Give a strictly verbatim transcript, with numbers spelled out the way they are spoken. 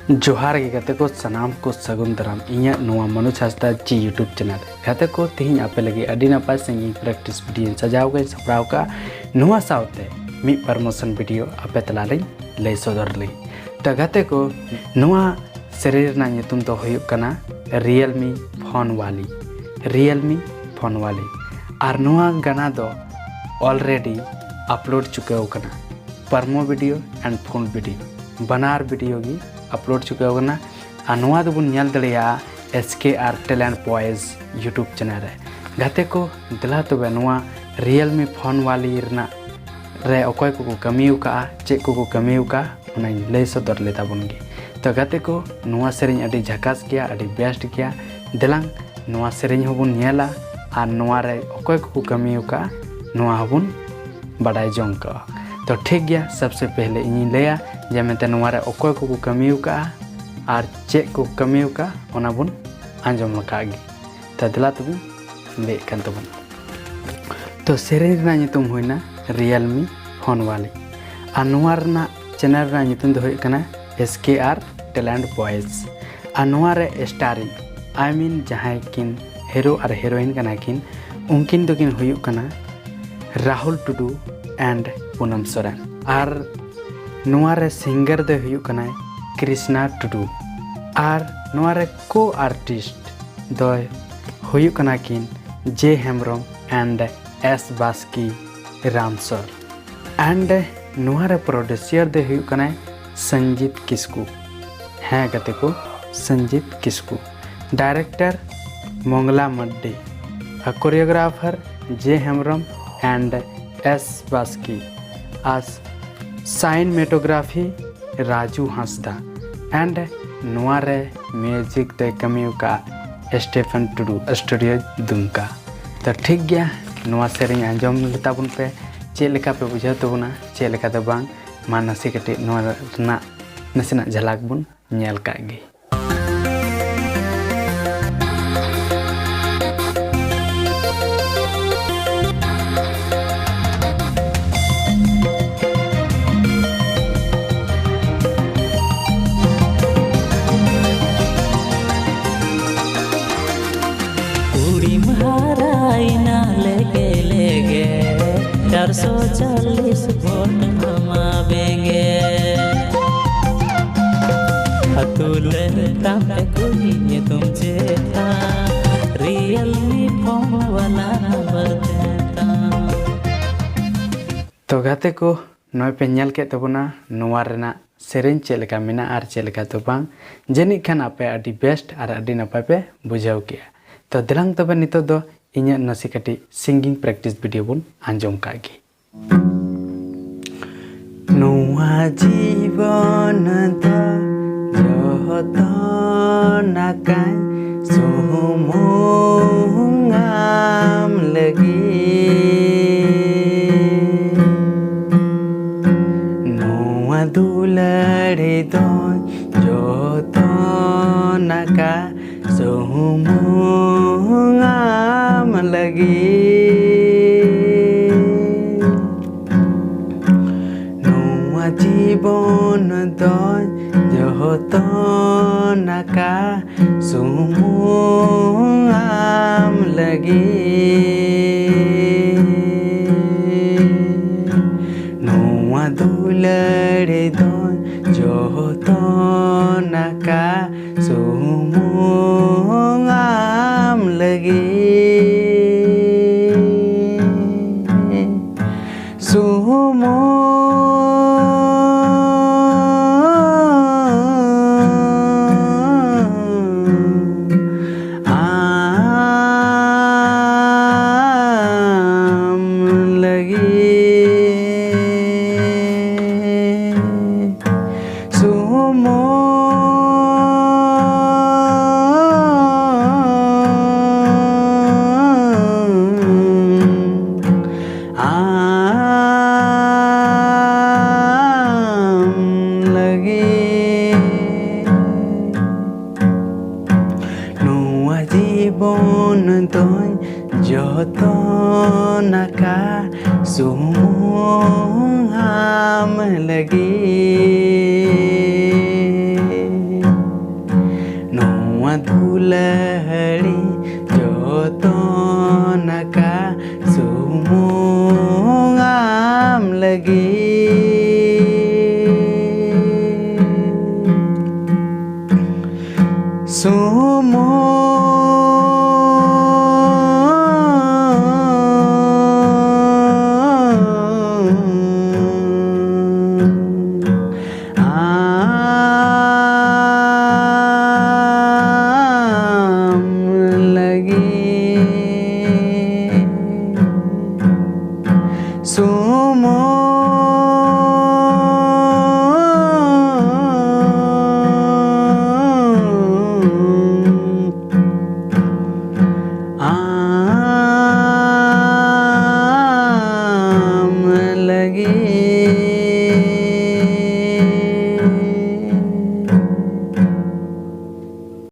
ᱡᱚᱦᱟᱨ ᱜᱮ ᱜᱟᱛᱮ ᱠᱚ, ᱥᱟᱱᱟᱢ ᱠᱚ ᱥᱟᱹᱜᱩᱱ ᱫᱟᱨᱟᱢ ᱤᱧᱟᱹᱜ ᱱᱚᱣᱟ ᱢᱚᱱᱳᱡᱽ ᱦᱟᱸᱥᱫᱟ ᱡᱤ YouTube ᱪᱮᱱᱮᱞ ᱨᱮ᱾ ᱜᱟᱛᱮ ᱠᱚ, ᱛᱮᱦᱮᱧ ᱟᱯᱮ ᱞᱟᱹᱜᱤᱫ ᱟᱹᱰᱤ ᱱᱟᱯᱟᱭ ᱥᱟᱺᱦᱤᱡ ᱤᱧ ᱯᱨᱮᱠᱴᱤᱥ ᱵᱷᱤᱰᱤᱭᱳᱧ ᱥᱟᱡᱟᱣ ᱠᱟᱜ ᱤᱧ ᱥᱟᱯᱲᱟᱣ ᱠᱟᱜᱼᱟ᱾ ᱱᱚᱣᱟ ᱥᱟᱶᱛᱮ ᱢᱤᱫ ᱯᱨᱚᱢᱳᱥᱚᱱ ᱵᱷᱤᱰᱤᱭᱳ ᱟᱯᱮ ᱛᱟᱞᱟᱨᱤᱧ ᱞᱟᱹᱭ ᱥᱚᱫᱚᱨ ᱞᱟᱹᱜᱤᱫ᱾ ᱛᱚ ᱜᱟᱛᱮ ᱠᱚ, ᱱᱚᱣᱟ ᱥᱮᱨᱮᱧ ᱨᱮᱱᱟᱜ ᱧᱩᱛᱩᱢ ᱫᱚ ᱦᱩᱭᱩᱜ ᱠᱟᱱᱟ ᱨᱤᱭᱮᱞᱢᱤ ᱯᱷᱳᱱ ᱣᱟᱞᱤ᱾ ᱨᱤᱭᱮᱞᱢᱤ ᱯᱷᱳᱱ ᱣᱟᱞᱤ᱾ ᱟᱨ ᱱᱚᱣᱟ ᱜᱟᱱᱟ ᱫᱚ ᱚᱞᱨᱮᱰᱤ ᱟᱯᱞᱳᱰ ᱪᱩᱠᱟᱹᱣ ᱠᱟᱱᱟ᱾ Promo video and full video, ᱵᱟᱱᱟᱨ ᱵᱷᱤᱰᱤᱭᱳ ᱜᱮ ᱟᱯᱞᱳᱰ ᱪᱩᱠᱟᱹᱣ ᱠᱟᱱᱟ᱾ ᱟᱨ ᱱᱚᱣᱟ ᱫᱚᱵᱚᱱ ᱧᱮᱞ ᱫᱟᱲᱮᱭᱟᱜᱼᱟ S K R talent boys YouTube channel ᱨᱮ᱾ ᱜᱟᱛᱮ ᱠᱚ, ᱫᱮᱞᱟ ᱛᱚᱵᱮ ᱱᱚᱣᱟ ᱨᱤᱭᱮᱞᱢᱤ ᱯᱷᱳᱱ ᱣᱟᱞᱤ ᱨᱮᱱᱟᱜ ᱨᱮ ᱚᱠᱚᱭ ᱠᱚᱠᱚ ᱠᱟᱹᱢᱤ ᱟᱠᱟᱫᱼᱟ, ᱪᱮᱫ ᱠᱚᱠᱚ ᱠᱟᱹᱢᱤ ᱟᱠᱟᱫᱼᱟ, ᱚᱱᱟᱧ ᱞᱟᱹᱭ ᱥᱚᱫᱚᱨ ᱞᱮᱛᱟ ᱵᱚᱱ ᱜᱮ᱾ ᱛᱚ ᱜᱟᱛᱮ ᱠᱚ, ᱱᱚᱣᱟ ᱥᱮᱨᱮᱧ ᱟᱹᱰᱤ ᱡᱷᱟᱠᱟᱥ ᱜᱮᱭᱟ, ᱟᱹᱰᱤ ᱵᱮᱥᱴ ᱜᱮᱭᱟ᱾ ᱫᱮᱞᱟᱝ ᱱᱚᱣᱟ ᱥᱮᱨᱮᱧ ᱦᱚᱸᱵᱚᱱ ᱧᱮᱞᱟ ᱟᱨ ᱱᱚᱣᱟ ᱨᱮ ᱚᱠᱚᱭ ᱠᱚᱠᱚ ᱠᱟᱹᱢᱤ ᱟᱠᱟᱫᱼᱟ, ᱱᱚᱣᱟ ᱦᱚᱸᱵᱚᱱ ᱵᱟᱰᱟᱭ ᱡᱚᱝ ᱠᱚᱜᱼᱟ᱾ ᱛᱚ ᱴᱷᱤᱠ ᱜᱮᱭᱟ, ᱥᱚᱵᱥᱮ ᱯᱮᱦᱞᱮ ᱤᱧᱤᱧ ᱞᱟᱹᱭᱟ ᱡᱮ ᱢᱮᱱᱛᱮ ᱱᱚᱣᱟ ᱨᱮ ᱚᱠᱚᱭ ᱠᱚᱠᱚ ᱠᱟᱹᱢᱤ ᱟᱠᱟᱫᱼᱟ ᱟᱨ ᱪᱮᱫ ᱠᱚ ᱠᱟᱹᱢᱤ ᱟᱠᱟᱫᱼᱟ, ᱚᱱᱟ ᱵᱚᱱ ᱟᱸᱡᱚᱢ ᱟᱠᱟᱫ ᱜᱮ᱾ ᱛᱚ ᱫᱮᱞᱟ ᱛᱚᱵᱮᱧ ᱞᱟᱹᱭᱮᱫ ᱠᱟᱱ ᱛᱟᱵᱚᱱᱟ᱾ ᱛᱚ ᱥᱮᱨᱮᱧ ᱨᱮᱱᱟᱜ ᱧᱩᱛᱩᱢ ᱦᱩᱭᱱᱟ ᱨᱤᱭᱮᱞᱢᱤ ᱯᱷᱳᱱ ᱣᱟᱞᱤ᱾ ᱟᱨ ᱱᱚᱣᱟ ᱨᱮᱱᱟᱜ ᱪᱮᱱᱮᱞ ᱨᱮᱱᱟᱜ ᱧᱩᱛᱩᱢ ᱫᱚ ᱦᱩᱭᱩᱜ ᱠᱟᱱᱟ S K R talent boys. ᱟᱨ ᱱᱚᱣᱟ ᱨᱮ ᱥᱴᱟᱨᱤᱝ, I mean ᱡᱟᱦᱟᱸᱭ ᱠᱤᱱ ᱦᱤᱨᱳ ᱟᱨ ᱦᱤᱨᱳᱭᱤᱱ ᱠᱟᱱᱟ ᱠᱤᱱ, ᱩᱱᱠᱤᱱ ᱫᱚᱠᱤᱱ ᱦᱩᱭᱩᱜ ᱠᱟᱱᱟ ᱨᱟᱦᱩᱞ ᱴᱩᱰᱩ ᱮᱱᱰ ᱯᱩᱱᱟᱢ ᱥᱚᱨᱮᱱ᱾ ᱟᱨ ᱱᱚᱣᱟ ᱨᱮ ᱥᱤᱝᱜᱟᱨ ᱫᱚᱭ ᱦᱩᱭᱩᱜ ᱠᱟᱱᱟᱭ ᱠᱨᱤᱥᱱᱟ ᱴᱩᱰᱩ᱾ ᱟᱨ ᱱᱚᱣᱟ ᱨᱮ ᱠᱳ ᱟᱨᱴᱤᱥᱴ ᱫᱚᱭ ᱦᱩᱭᱩᱜ ᱠᱟᱱᱟ ᱠᱤᱱ J Hembrom and S Baski Ramsor. And ᱱᱚᱣᱟ ᱨᱮ ᱯᱨᱚᱰᱭᱩᱥᱟᱨ ᱫᱚᱭ ᱦᱩᱭᱩᱜ ᱠᱟᱱᱟᱭ ᱥᱚᱧᱡᱤᱛ ᱠᱤᱥᱠᱩ᱾ ᱦᱮᱸ ᱜᱟᱛᱮ ᱠᱚ, ᱥᱚᱧᱡᱤᱛ ᱠᱤᱥᱠᱩ᱾ ᱰᱟᱭᱨᱮᱠᱴᱚᱨ ᱢᱚᱝᱜᱞᱟ ᱢᱟᱰᱰᱤ᱾ ᱟᱨ choreographer J Hembrom and S Baski. ᱟᱨ ᱥᱟᱭᱤᱱᱢᱮᱴᱳᱜᱨᱟᱯᱷᱤ ᱨᱟᱡᱩ ᱦᱟᱸᱥᱫᱟ᱾ ᱮᱱᱰ ᱱᱚᱣᱟ ᱨᱮ ᱢᱤᱭᱩᱡᱤᱠ ᱫᱚᱭ ᱠᱟᱹᱢᱤ ᱟᱠᱟᱫ ᱥᱴᱤᱯᱷᱮᱱ ᱴᱩᱰᱩ, ᱥᱴᱩᱰᱤᱭᱳ ᱫᱩᱢᱠᱟ᱾ ᱛᱚ ᱴᱷᱤᱠ ᱜᱮᱭᱟ, ᱱᱚᱣᱟ ᱥᱮᱨᱮᱧ ᱟᱸᱡᱚᱢ ᱞᱮᱛᱟ ᱵᱚᱱ ᱯᱮ, ᱪᱮᱫ ᱞᱮᱠᱟ ᱯᱮ ᱵᱩᱡᱷᱟᱹᱣ ᱛᱟᱵᱚᱱᱟ, ᱪᱮᱫ ᱞᱮᱠᱟ ᱫᱚ ᱵᱟᱝ᱾ ᱢᱟ ᱱᱟᱥᱮ ᱠᱟᱹᱴᱤᱡ ᱱᱚᱣᱟ ᱨᱮᱱᱟᱜ ᱱᱟᱥᱮᱱᱟᱜ ᱡᱷᱟᱞᱟᱠ ᱵᱚᱱ ᱧᱮᱞ ᱠᱟᱜ ᱜᱮ᱾ ᱥᱚ ᱪᱟᱞᱤᱥ ᱵᱷᱳᱴ ᱮᱢᱟ ᱵᱮᱸᱜᱮ᱾ ᱟᱹᱛᱩ ᱞᱮ ᱛᱟᱢ ᱛᱮ ᱠᱩᱞᱦᱤ ᱧᱩᱛᱩᱢ ᱪᱮᱫ ᱛᱟᱢ? ᱨᱤᱭᱮᱞᱢᱤ ᱯᱷᱳᱱ ᱵᱟᱞᱟ ᱱᱟᱢᱵᱟᱨ ᱛᱮ ᱛᱟᱢ᱾ ᱛᱚ ᱜᱟᱛᱮ ᱠᱚ, ᱱᱚᱜᱼᱚᱭ ᱯᱮ ᱧᱮᱞ ᱠᱮᱫ ᱛᱟᱵᱚᱱᱟ ᱱᱚᱣᱟ ᱨᱮᱱᱟᱜ ᱥᱮᱨᱮᱧ ᱪᱮᱫ ᱞᱮᱠᱟ ᱢᱮᱱᱟᱜᱼᱟ ᱟᱨ ᱪᱮᱫ ᱞᱮᱠᱟ ᱫᱚ ᱵᱟᱝ᱾ ᱡᱟᱹᱱᱤᱡ ᱠᱷᱟᱱ ᱟᱯᱮ ᱟᱹᱰᱤ ᱵᱮᱥᱴ ᱟᱨ ᱟᱹᱰᱤ ᱱᱟᱯᱟᱭ ᱯᱮ ᱵᱩᱡᱷᱟᱹᱣ ᱠᱮᱜᱼᱟ᱾ ᱛᱚ ᱫᱮᱞᱟᱝ ᱛᱚᱵᱮ ᱱᱤᱛᱚᱜ ᱫᱚ ᱤᱧᱟᱹᱜ ᱱᱟᱥᱮ ᱠᱟᱹᱴᱤᱡ ᱥᱤᱝᱜᱤᱝ ᱯᱨᱮᱠᱴᱤᱥ ᱵᱷᱤᱰᱤᱭᱳ ᱵᱚᱱ ᱟᱸᱡᱚᱢ ᱠᱟᱜ ᱜᱮ᱾ ᱱᱚᱣᱟ ᱡᱤᱵᱚᱱ ᱫᱚ ᱡᱚᱛᱚᱱᱟᱠᱟᱧ ᱥᱩᱢᱩᱝ ᱟᱢ ᱞᱟᱹᱜᱤᱫ᱾ ᱱᱚᱣᱟ ᱫᱩᱞᱟᱹᱲᱤ ᱫᱚᱧ ᱡᱚᱛᱚᱱᱟᱠᱟ ᱥᱩᱢᱩᱝ ᱟᱢ ᱞᱟᱹᱜᱤᱫ᱾ ᱱᱚᱣᱟ ᱡᱤᱵᱚᱱ ᱫᱚᱧ ᱡᱚᱛᱚᱱᱟᱠᱟ ᱥᱩᱢᱩᱝ ᱟᱢ ᱞᱟᱹᱜᱤᱫ᱾ ᱱᱚᱣᱟ ᱫᱩᱞᱟᱹᱲ ᱫᱚᱧ ᱡᱚᱛᱚᱱᱟᱠᱟ ᱥᱩᱢᱩᱝ ᱟᱢ ᱞᱟᱹᱜᱤᱫ᱾ ᱥᱩᱢᱩᱝ ᱟᱢ ᱞᱟᱹᱜᱤᱫ᱾ ᱥᱩᱢᱩᱝ ᱟᱢ ᱞᱟᱹᱜᱤᱫ᱾ ᱱᱚᱣᱟ ᱡᱤᱵᱚᱱ ᱫᱚᱧ ᱡᱚᱛᱚᱱᱟᱠᱟ ᱥᱩᱢᱩᱝ ᱟᱢ ᱞᱟᱹᱜᱤᱫ᱾ ᱱᱚᱣᱟ ᱫᱩᱞᱟᱹᱲᱤ ᱡᱚᱛᱚᱱᱟᱠᱟ ᱥᱩᱢᱩᱝ ᱥᱩᱱ